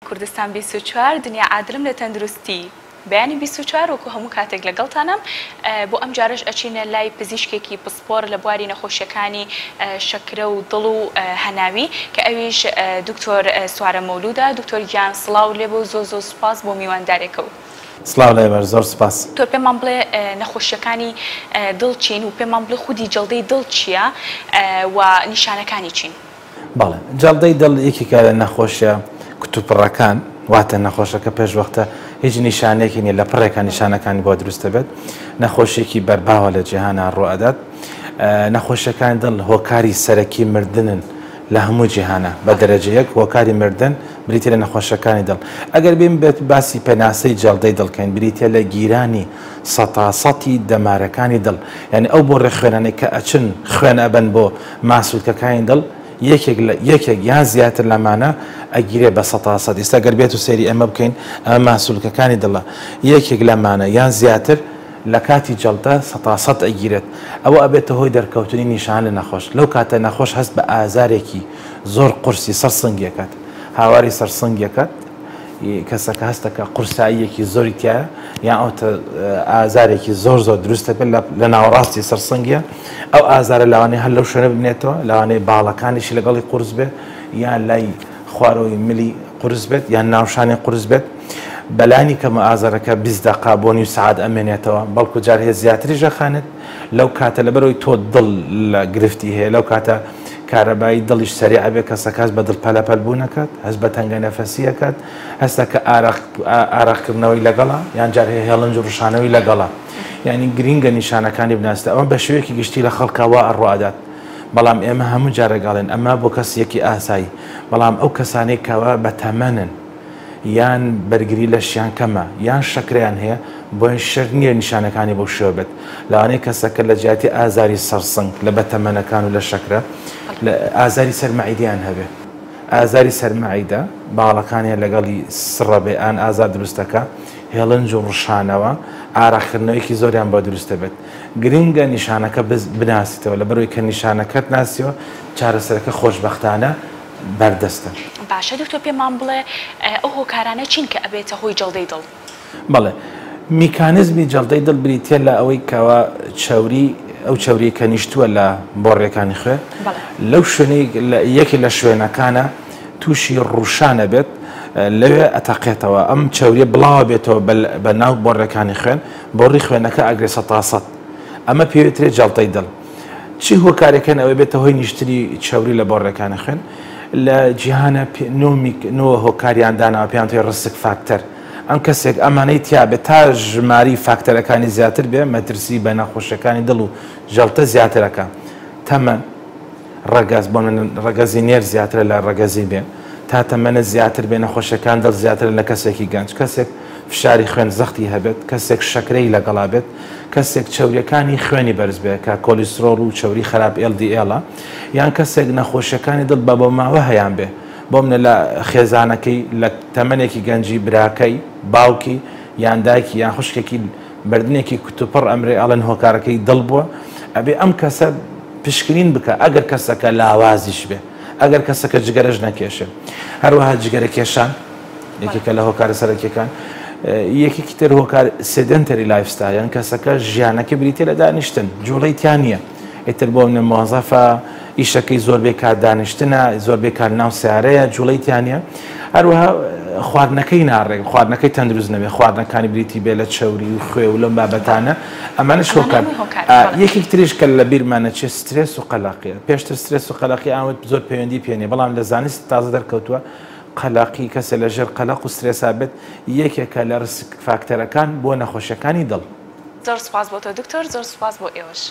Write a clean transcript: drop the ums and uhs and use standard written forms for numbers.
کوردستان 24 دنیا عادلم لە تەندروستی بەیانی 24 وەکو هەموو کاتێک لەگەڵتانم بۆ ئەم جارەش ئەچینە لای پزیشکێکی پسپۆر لە بواری نەخۆشیەکانی شەکرە و دڵ و هەناوی کە ئەویش دکتۆر سوارە مەولودە. دکتۆر گیان سڵاو لێبێ و زۆر زۆر سوپاس بۆ میواندارێکە و. سڵاو لێبەر زۆر سوپاس. دکتۆر پێمان بڵێ نەخۆشیەکانی دڵ چین و پێمان بڵێ خودی جەڵدەی دڵ چییە و نیشانەکانی چین؟ بەڵێ جەڵدەی دڵ یەکێکە لە نەخۆشیە کوتوپڕەکان، واتە نەخۆشەکە پێش وەختە هیچ نیشانەیەکی نیە، لە پڕێکا نیشانەکانی بۆ دروست دەبێت، نەخۆشیەکی بەرباوە لە جیهانا ڕوئەدات. نەخۆشیەکانی دڵ هۆکاری سەرەکی مردنن لە هەموو جیهانا، بە دەرەجە یەک هۆکاری مردن بریتیە لە نەخۆشیەکانی دڵ. ئەگەر بێین بێت باسی پێناسەی جەڵدەی دڵ کەین، بریتیە لە گیرانی سەتاسەتی دەمارەکانی دڵ، یانی ئەو بۆڕی خوێنانەی کە ئەچن خوێن ئەبەن بۆ ماسولکەکانی دڵ یەکێک لە یەکێک یان زیاتر لەمانە ئەگیرێ بە سەتاسەد. ئیستا گەر بێت و سەیری ئەمە بکەین ئەمە ماسولکەکانی دڵە، یەکێک لەمانە یان زیاتر لە کاتی جەڵتە سەتاسەد ئەگیرێت، ئەوە ئەبێتە هۆی دەرکەوتنی نیشانە لە نەخۆش، لەو کاتە نەخۆش هەست بە ئازارێکی زۆر قورسی سەر سنگی ئەکات، هاواری سەر سنگی ئەکات، کەسەکە هەست دەکات قورساییەکی زۆری تیایە یان ئەو ئازارێکی زۆر زۆر دروست دەبێت لە ناوەڕاستی سەر سنگیە، ئەو ئازارە لەوانەیە هەر لەو شوێنە بمێنێتەوە، لەوانەیە باڵەکانیشی لەگەڵی قورس بێت یان لای خوارەوەی ملی قورس بێت یان ناوشانی قورس بێت. بەلانی کەمە ئازارەکە 20 دەقە بۆ نیو سەعات ئەمێنێتەوە، بەڵکو جار هەیە زیاتریش ئەخانێت. لەو کاتە لەبەرئەوەی تۆ دڵ لە گرفتی هەیە لەو کاتە کارەبایی دڵیش سەریع ئەبێ، کەسەکە هەست بە دڵ پەلەپەل بوون ئەکات، هەست بە تەنگە نەفەسی ئەکات، هەستەکە ئارەق ئارەقکردنەوەی لەگەڵە یان جار هەیە هێڵنج و ڕشانەوەی لەگەڵە. یانی گرینگە نیشانەکانی بناسیت. ئەمە بە شێوەیەکی گشتی لە خەڵکا وا ئەڕوا ئەدات، بەڵام ئێمە هەموو جارێک ئەڵێن ئەمە بۆ کەسیەکی ئاسایی، بەڵام ئەو کەسانەی کەوا بەتەمەنن یان بەرگری لەشیان کەمە یان شەکرەیان هەیە بۆیان شەرت نییە نیشانەکانی بەو شێوە بێت، لەوانەیە کەسەکە لە جیاتی ئازاری سەر سنگ لە بەتەمەنەکان و لە شەکرە لە ئازاری سەر مەعیدەیان هەبێ، ئازاری سەر مەعیدە باڵەکانیان لەگەڵی سڕە بێ ئان ئازار دروست دەکا، هێڵنج و ڕشانەوە، ئارەقکردنەوەیەکی زۆریان بۆ دروست دەبێت. گرنگە نیشانەکە بناسیتەوە لەبەرئەوەی کە نیشانەکەت ناسیەوە چارەسەرەکە خۆشبەختانە بەردەستە. باشە دکتۆر پێمان بڵێ ئەو هۆکارانە چین کە ئەبێتە هۆی جەڵدەی دڵ؟ بەڵێ میکانزمی جەڵدەی دڵ بریتیە لە ئەوەی کەوا چەوری ئەو چەوریەی کە نیشتووە لە بۆڕیەکانی خوێن لەو شوێنەی یەکێ لە شوێنەکانە تووشی ڕووشانە بێت لەوێ ئەتەقێتەوە ئەم چەوریە بڵاوە بێتەوە بە ناو بۆڕیەکانی خوێن بۆڕی خوێنەکە ئەگرێ سەتاسەد ئەمە پێوترێ جەڵتەی دڵ. چی هۆکارێک هەن ئەوەی بێتە هۆی نیشتنی چەوری لە بۆڕیەکانی خوێن؟ لە جیهانە نۆ هۆکاریان داناوە پێیان وترێ risk factor ئەم کەسێک ئەمانەی تیا بێت تا ژماری فاکتەرەکانی زیاتر بێ مەترسی بە نەخۆشیەکانی دڵ و جەڵتە زیاترەکە تەمەن ڕەگەز، بۆ من ڕەگەزی نێر زیاترە لە ڕەگەزی مێ، تا تەمەنت زیاتر بێ نەخۆشیەکان دڵ زیاترە لە کەسێکی گەنج، کەسێک فشاری خوێن زەختی هەبێت، کەسێک شەکرەی لەگەڵا بێت، کەسێک چەوریەکانی خوێنی بەرز بێ کە کۆلیسترۆڵ و چەوری خراپ LDL ە، یان کەسێک نەخۆشیەکانی دڵ بە بۆماوە هەیان بێ، بۆ منە لە خێزانەکەی لە تەمەنێکی گەنجی براکەی، باوکی، یان دایکی یان خوشکێکی مردنێکی کوتوپڕ ئەمرێ ئەڵێن هۆکارەکەی دڵ بووە، ئەبێ ئەم کەسە پشکنین بکە ئەگەر کەسەکە لاوازیش بێ ئەگەر کەسەکە جگەرەش نەکێشێ هەروەها جگەرە کێشان یەکێکە لە هۆکارە سەرەکیەکان یەکێکی تر هۆکار sedentary lifestyle یان کەسەکە ژیانەکە بریتە لە دانیشتن جوڵەی تیا نییە ئیتر بۆ منە مۆزەفە ئیشەکەی زۆربەی کات دانیشتنە زۆربەی کات ناو سیارەیە جوڵەی تیا نییە هەروەها خواردنەکەی ناڕێک خواردنەکەی تەندروست نەبێ خواردنەکانی بریتی بێ لە چەوری و خوێ و لەم بابەتانە ئەمانەش هۆکار یەکێک تریش کە لە بیرمانە چێ سترێس و قەلەقیە پێشتر سترێس و قەلەقی ئاوت زۆر پەیوەندی پێ نیە بەڵام لە زانست تازە دەرکەوتووە قەلەقی کەسێ لە ژێر قەلەق و سترێسا بێت یەکێکە لە risk factor ەکان بۆ نەخۆشیەکانی دڵ. زۆر سوپاس بۆ تۆ دکتۆر زۆر سوپاس بۆ ئێوەش.